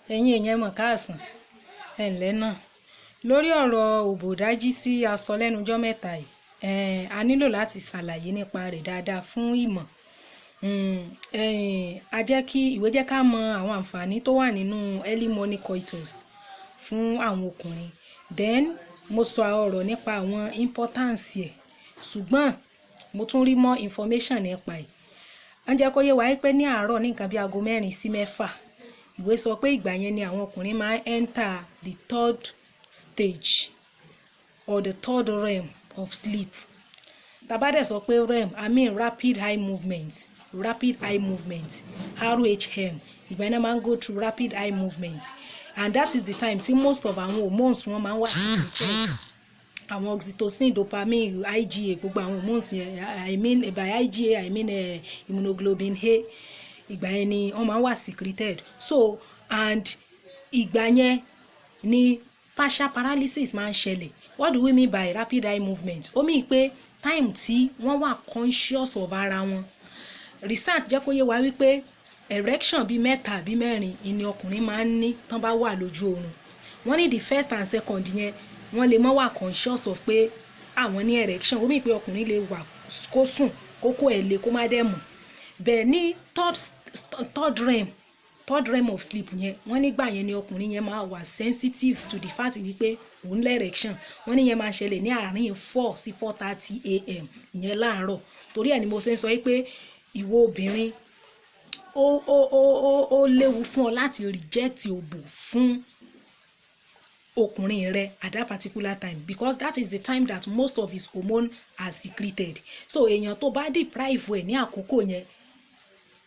Ẹ̀yin èèyàn, ẹ mọ̀ káàsán, ẹ ǹlẹ́ náà. Lórí ọ̀rọ̀ òbòdájí tí a sọ lẹ́nu ọjọ́ mẹ́ta yìí, a nílò láti ṣàlàyé nípa rẹ̀ dáadáa fún ìmọ̀. A jẹ́ kí ìwé jẹ́ ká mọ àwọn àǹfààní tó wà nínú early morning coitus fún àwọn ọkùnrin. Then mo sọ ọ̀rọ̀ nípa àwọn importance ẹ̀, ṣùgbọ́n mo tún rí more information nípa ẹ̀. Wọ́n jẹ́ kó yé wa pé ní àárọ̀, ní nǹkan bí aago 4 sí 6, ìwé sọ pé ìgbà yẹn ni àwọn ọkùnrin máa ń enter the third stage or the third realm of sleep. Tá bá dẹ̀ sọ pé REM, I mean rapid eye movement, rapid eye movement, RHM. Ìgbà yẹn náà máa ń go through rapid eye movement, and that is the time tí most of àwọn hormones wọn máa ń wà secreted: àwọn oxytocin, dopamine, IGA, gbogbo àwọn hormones yẹn. I mean, by IGA I mean immunoglobulin A. Ìgbà yẹn ni wọ́n máa ń wà secreted. So, and ìgbà yẹn ni partial paralysis máa ń ṣẹlẹ̀. What do we mean by rapid eye movement? Ó mean pé time tí wọ́n wà conscious of ara wọn. Research jẹ́ kó yé wa wípé erection bíi mẹ́ta àbí mẹ́rin ni ọkùnrin máa ń ní tán bá wà lójú oorun. Wọ́n ní the first and second yẹn, wọ́n lè má wà conscious of pé àwọn ní erection. Ó mean pé ọkùnrin lè wà kó sùn, kókó ẹ̀ lè kó má dẹ̀ mọ̀ bẹ́ẹ̀. Ní third realm of sleep yẹn, wọ́n nígbà yẹn ni ọkùnrin yẹn máa wà sensitive to the fact wípé òun ní erection. Wọ́n ní yẹn máa ṣẹlẹ̀ ní àárín 4 sí 4:30 a.m., ìyẹn láàárọ̀. Torí ẹ̀ ni mo ṣe ń sọ wípé ìwọ obìnrin, ó léwu fún ọ láti reject òbò fún ọkùnrin rẹ at that particular time, because that is the time that most of his hormone are secreted. So èèyàn tó bá deprive ẹ ní àkókò yẹn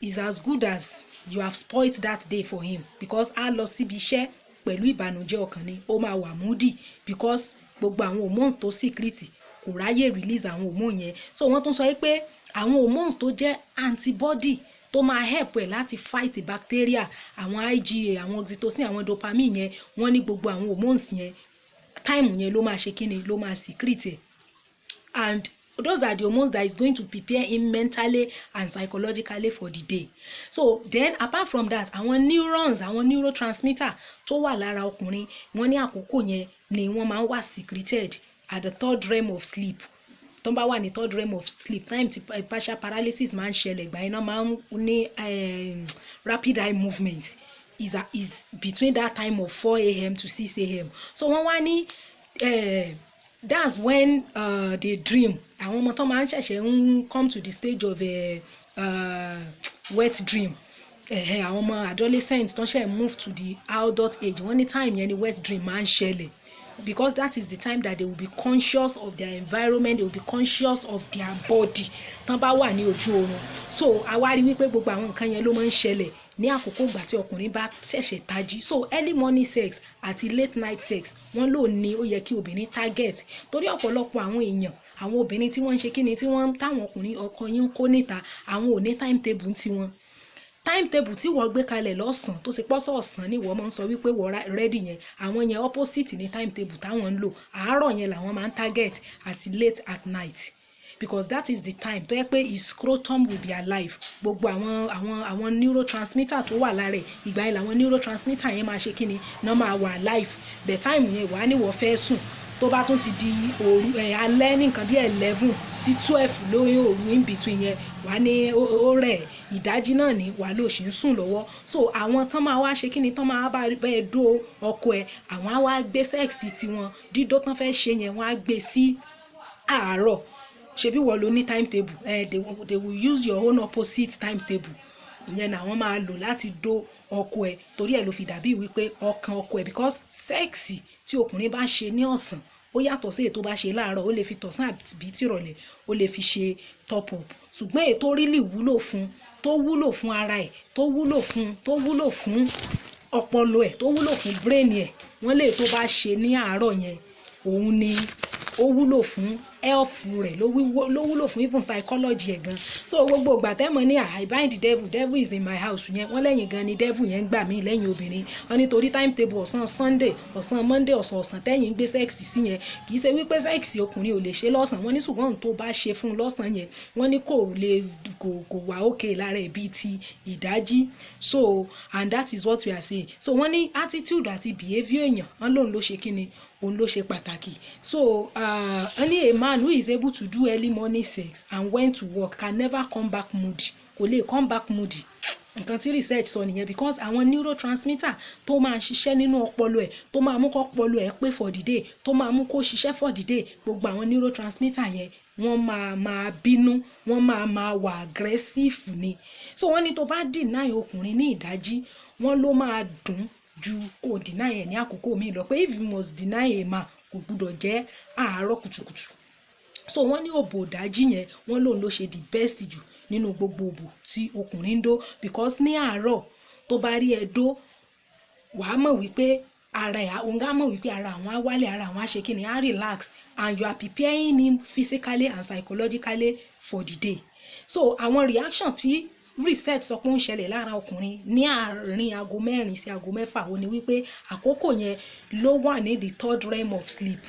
is as good as you have spoilt that day for him, because á lọ síbi iṣẹ́ pẹ̀lú ìbànújẹ́ ọkàn ni. Ó máa wà moody because gbogbo àwọn hormones tó secrete, kò ráyè release àwọn hormone yẹn. So wọ́n tún sọ pé àwọn hormones tó jẹ́ antibody tó máa help ẹ̀ láti fight bacteria, àwọn IgA, àwọn oxytocin, àwọn dopamine yẹn, wọ́n ní gbogbo àwọn hormones yẹn, time yẹn ló máa ṣe kíni, ló máa secrete ẹ̀, and those are the hormones that is going to prepare him mentally and psychologically for the day. So then, apart from that, àwọn neurons, àwọn neurotransmitter tó wà lára ọkùnrin, wọ́n ní àkókò yẹn ni wọ́n máa ń wà secreted at the third realm of sleep. Tó bá wà ní third realm of sleep, time tí partial paralysis máa ń ṣẹlẹ̀, ìgbà yẹn náà máa ń ní rapid eye movement is between that time of 4 a.m. to 6 a.m. So wọ́n wá ní that's when they dream. Àwọn ọmọ tó máa ń ṣẹ̀ṣẹ̀ ń come to the stage of a wet dream, àwọn ọmọ adolescent tó ṣẹ̀ move to the adult age, wọ́n ní time yẹn ni wet dream máa ń ṣẹlẹ̀, because that is the time that they will be conscious of their environment, they will be conscious of their body tán bá wà ní ojú oorun. So a wá rí wípé gbogbo àwọn nǹkan yẹn ló máa ń ṣẹlẹ̀ ní àkókò ìgbà tí ọkùnrin bá ṣẹ̀ṣẹ̀ tají. So early morning sex àti late night sex, wọ́n lò ní ó yẹ kí obìnrin target, torí ọ̀pọ̀lọpọ̀ àwọn èèyàn, àwọn obìnrin tí wọ́n ń ṣe kíni, tí wọ́n táwọn ọkùnrin ọkọ yín ń kó níta, àwọn ò ní timetable tiwọn. Timetable tí wọ́n gbé kalẹ̀ lọ́sàn-án, tó ṣe pọ́sọ̀ ọ̀sán ni wọ́n máa ń sọ wípé wọ́n ready yẹn, àwọn yẹn, opposite ní timetable táwọn ń lò. Àárọ̀ yẹn làwọn máa ń target àti late at night, because that is the time tó yẹ pé his scrotum will be alive. Gbogbo àwọn neurotransmitter tó wà lára ẹ̀, ìgbà yẹn làwọn neurotransmitter yẹn máa ṣe kíni náà, máa wà alive. Bẹ̀ time yẹn wàá ní wọ́n fẹ́ sùn. Tó bá tún ti di òru ẹ̀ alẹ́, ní nǹkan bí 11 sí 12 lóyún òru, in between yẹn, wà ní ó rẹ̀, ìdájí náà ní wà ló ṣì ń sùn lọ́wọ́. So àwọn tán máa wá ṣe kíni, tán máa bá bẹ́ẹ̀ dó ọkọ ẹ̀, àwọn á wá gbé sex tiwọn, dídó tán fẹ́ ṣe yẹn, wọ́n á gbé sí àárọ̀. Ṣebí wọ́n ló ní timetable they will use your own opposite timetable. Ìyẹn làwọn máa lò láti dó ọkọ ẹ̀. Torí ẹ̀ ló fi dàbí wípé ọkàn ọkọ ẹ̀, because sex tí ọkùnrin bá ṣe ní ọ̀sán, ó yàtọ̀ sí èyí tó bá ṣe láàárọ̀. Ó lè fi tọ̀sán àbí tìrọ̀lẹ́, ó lè fi ṣe top up, ṣùgbọ́n èyí tó really wúlò fún, tó wúlò fún ara ẹ̀, tó wúlò fún, tó wúlò fún ọpọlọ ẹ̀, tó wúlò fún brain ẹ̀, wọ́n lè tó bá ṣe ní àárọ̀ yẹn, òun ni ó wúlò fún. Health rẹ̀ ló wúlò fún, even psychology ẹ̀ gan. So gbogbo ìgbà tẹ́mọ̀ ní, "I bind the devil, devil is in my house" yẹn, wọ́n lẹ́yìn gan ni devil yẹn ń gbà mí lẹ́yìn obìnrin. Wọ́n nítorí timetable ọ̀sán Sunday, ọ̀sán Monday, ọ̀sán ọ̀sán tẹ́yìn ń gbé sex sí yẹn, kì í ṣe wípé sex ọkùnrin ò lè ṣe lọ́sàn. Wọ́n ní ṣùgbọ́n tó bá ṣe fún un lọ́sàn yẹn, wọ́n ní kò lè kò wà okay lára ẹ̀ bíi ti ìdájí. So, and that is what we are saying. So wọ́n ní attitude àti behaviour èèyàn, wọ́n lóun ló ṣe kíni, òun ló ṣe pàtàkì. So ní a man who is able to do early morning sex and went to work can never come back moody. Kò lè come back moody. Nǹkan tí research sọ nìyẹn, because àwọn neurotransmitter tó máa ṣiṣẹ́ nínú ọpọlọ ẹ̀, tó máa mú kó ọpọlọ ẹ̀ pé for the day, tó máa mú kó ṣiṣẹ́ for the day, gbogbo àwọn neurotransmitter yẹn, wọ́n máa máa bínú, wọ́n máa máa wà aggressive ni. So wọ́n ní tó bá deny ọkùnrin ní ìdájí, wọ́n ló máa dùn ju kó deny ẹ̀ ní àkókò míì lọ, pé if you must deny a man, kò gbúdọ̀ jẹ́ àárọ̀ kùtùkùtù. So wọ́n ní òbò ìdájí yẹn, wọ́n lòun ló ṣe the best jù nínú gbogbo òbò tí ọkùnrin ń dó, because ní àárọ̀, tó bá rí ẹ dó, wàá mọ̀ wípé ara ẹ̀, òun á mọ̀ wípé ara àwọn á wálẹ̀, ara àwọn á ṣe kíni, á relax, and you are preparing him physically and psychologically for the day. So àwọn reaction tí research sọ pé ó ń ṣẹlẹ̀ lára ọkùnrin ní àárín aago 4 sí aago 6, ó ní wípé àkókò yẹn ló wà ní the third realm of sleep.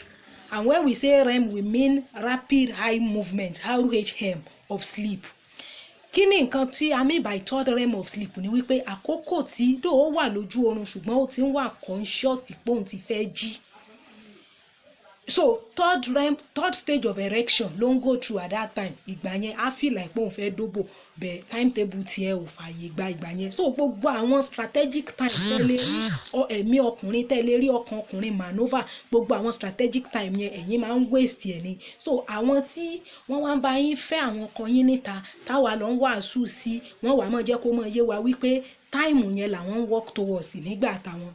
And when we say REM, we mean rapid eye movement, RHM of sleep. Kí ni nǹkan tí a mean by third realm of sleep? Ni wípé àkókò tí dò ó wà lójú oorun, ṣùgbọ́n ó ti ń wà conscious pé òun ti fẹ́ jí. So third REM, third stage of erection ló ń go through at that time. Ìgbà yẹn, á feel like pé òun fẹ́ dóbò bẹ́ẹ̀, timetable tiẹ̀ ò fààyè gba ìgbà yẹn. So gbogbo àwọn strategic time tẹ́lẹ̀ rí ẹ̀mí ọkùnrin, tẹ́lẹ̀ rí ọkàn ọkùnrin maneuver, gbogbo àwọn strategic time yẹn, ẹ̀yin máa ń waste ẹ̀ ni. So àwọn tí wọ́n wá ń bá yín fẹ́ àwọn ọkọ yín níta, táwa lọ ń wàásù sí, wọ́n wàá mọ̀ jẹ́ kó mọ̀ yé wa wípé time yẹn làwọn ń work towards nígbà táwọn.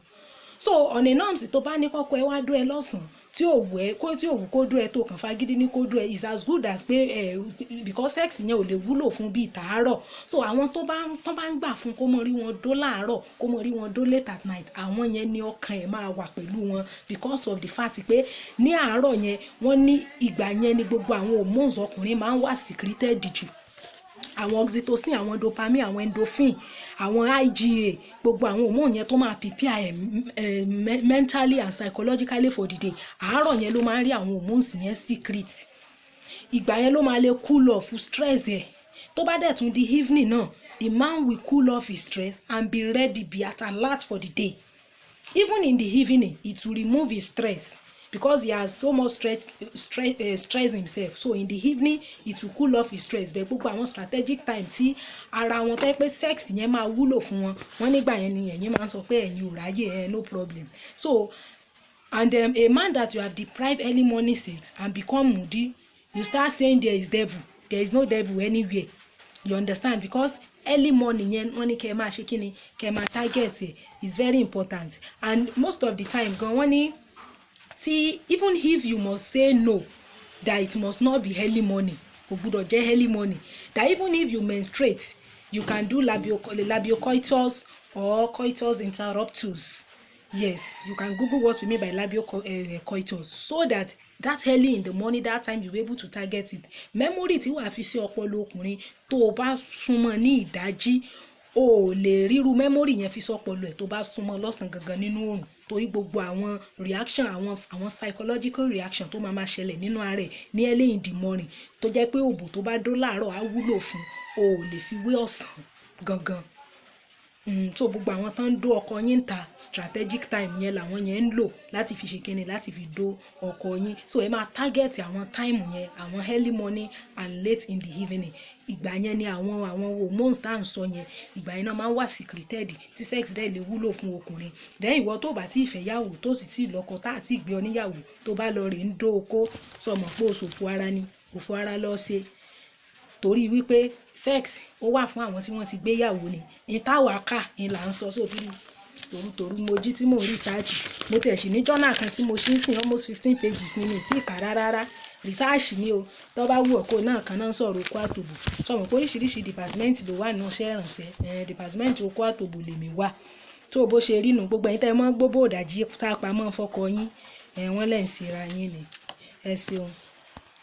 So on a norms, tó bá ní kọ́kọ́ ẹ wá dó ẹ lọ́sàn-án, tí ò wù ẹ́ kó, tí ò wù kó dó ẹ, tó kàn fagídí ní kó dó ẹ, is as good as pé ẹ, because sex yẹn ò lè wúlò fún bíi tàárọ̀. So àwọn tó bá ń gbà fún kó mọ rí wọn dó láàárọ̀, kó mọ rí wọn dó late at night, àwọn yẹn ní ọkàn ẹ̀ máa wà pẹ̀lú wọn, because of the fact pé ní àárọ̀ yẹn, wọ́n ní ìgbà yẹn ni gbogbo àwọn hormones ọkùnrin máa ń wà secreted jù: àwọn oxytocin, àwọn dopamine, àwọn endorphin, àwọn IGA, gbogbo àwọn hormone yẹn tó máa prepare ẹ mentally and psychologically for the day. Àárọ̀ yẹn ló máa ń rí àwọn hormones yẹn secrete. Ìgbà yẹn ló máa lè cool off stress ẹ̀. Tó bá dẹ̀ tún di evening náà, the man will cool off his stress and be ready, be at alert for the day. Even in the evening, it will remove his stress, because he has so much stress himself. So in the evening, it will cool off his stress. Bẹ́ẹ̀ gbogbo àwọn strategic time tí ara wọn tẹ́ pé sex yẹn máa wúlò fún wọn, wọ́n nígbà yẹn ni ẹ̀yin máa ń sọ pé ẹ̀yin ò ráyè ẹ̀. No problem. So, and a man that you have deprived early morning sex and become moody, you start saying there is devil. There is no devil anywhere, you understand? Because early morning yẹn, wọ́n ní kẹ́ ẹ máa ṣe kíni, kẹ́ ẹ máa target ẹ̀, is very important. And most of the time gan, wọ́n ní tí even if you must say no, that it must not be early morning, kò gbúdọ̀ jẹ́ early morning, that even if you menstruate, you can do labiocoitus or coitus interruptus. Yes, you can Google what we mean by labiocoitus, so that that early in the morning, that time, you be able to target it. Memory tí wàá fi sí ọpọlọ ọkùnrin tó o bá súnmọ́ ní ìdájí, o ò lè ríru memory yẹn fi sọpọlọ ẹ̀ tó bá súnmọ́ lọ́sàn gangan nínú oòrùn, torí gbogbo àwọn reaction, àwọn psychological reaction tó máa máa ṣẹlẹ̀ nínú ara ẹ̀ ní early in the morning, tó jẹ́ pé òbò tó bá dó láàárọ̀ á wúlò fún, o ò lè fi wé ọ̀sán gangan. So gbogbo àwọn tó ń dó ọkọ yín ta, strategic time yẹn làwọn yẹn ń lò láti fi ṣe kíni, láti fi dó ọkọ yín. So ẹ máa target àwọn time yẹn, àwọn early morning and late in the evening. Ìgbà yẹn ni àwọn hormones tá à ń sọ yẹn, ìgbà yẹn náà máa ń wà secreted, tí sex dẹ̀ lè wúlò fún ọkùnrin. Then ìwọ tó bá tí ì fẹ́ yàwó, tó sì tí ì lọ́kọ, tá àti ìgbé oníyàwó, tó bá lọ rè ń dó okó, sọmọ pé òṣòfò ara ni, òfò ara lọ ṣe, torí wípé sex ó wà fún àwọn tí wọ́n ti gbéyàwó ni. Ní táwa kà ní là ń sọ. Sóò tí tòrutòru mo jí tí mò ń research. Mo tiẹ̀ sì ní journal kan tí mo ṣe ń sìn, almost 15 pages ní mi tí ì kà rárá. Research ni o. Tó bá wù ọ́ kó náà kan náà ń sọ̀rọ̀ okó àtòbò, sọmọ pé oríṣiríṣi department ló wà nínú iṣẹ́ ìrànṣẹ́. Department okó àtòbò lèmi wà. Tó bó ṣe rí nu, gbogbo ẹ̀yin tẹ́ ẹ mọ́ gbóbó òdàjí tá a pamọ́ fọ́kọ yín, wọ́n lẹ́ ń ṣera yín ni. Ẹ ṣeun.